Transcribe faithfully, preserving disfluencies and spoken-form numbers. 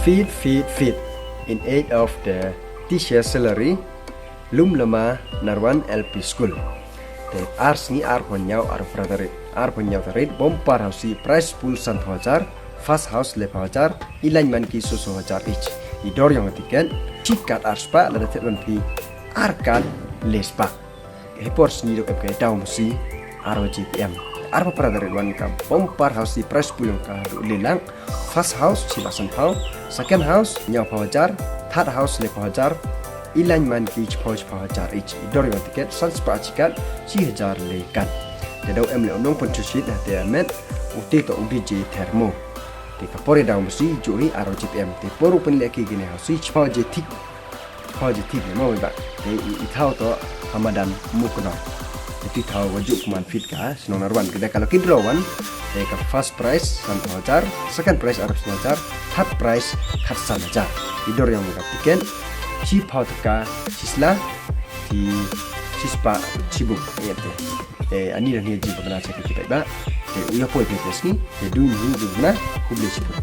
Feet, feet, feet in aid of the teacher salary, Lumlama Narwan L P School. Te ar sngi arphaw ynñiaw, arphaw phra tarik, arphaw ynñiaw tarik, bumper housie, prize pool sanphaw hajar, first house lephaw hajar, i lineman ki soo soo hajar each. I dor yong ka ticket, chi kat ar spah, lada thied wan phi ar kat le spah. Hei por sngi dok em ka daw masi, ar waje P M. Arphaw phra tarik wan ka bumper housie, prize pool yong ka haduh le lak. First house chi lak sanphaw, second house ynñiawphaw hajar, third house lephaw hajar, i lineman ki chiphaw chiphaw hajar each. I dor yong ka ticket san spah chi kat, chi hajar le kat. Te daw em le u nongpynchooh sheet, te met u te toh u D J Thermo. Te ka por yadaw masi, jooh hi ar waje P M. Te por u pynlehke kini housie, chiphaw waje thik. Chiphaw waje thik ne mo, wei ba. Te i, i thaw toh ha madan Mookyndong. Te i thaw wa jooh pynman feet ka chnong Narwan. Te ka lucky draw wan, te ka first prize sanphaw hajar, second prize arphaw san hajar, third prize khatsan hajar. I dor yong ka ticket, chiphaw tyngka chi sla, chi, chi spah chibun. Te ani dang hi jingpynbna cha ki paidbah. Te u yapoi phi ka sngi, te du ini hi jingpynbna, khublei chibun.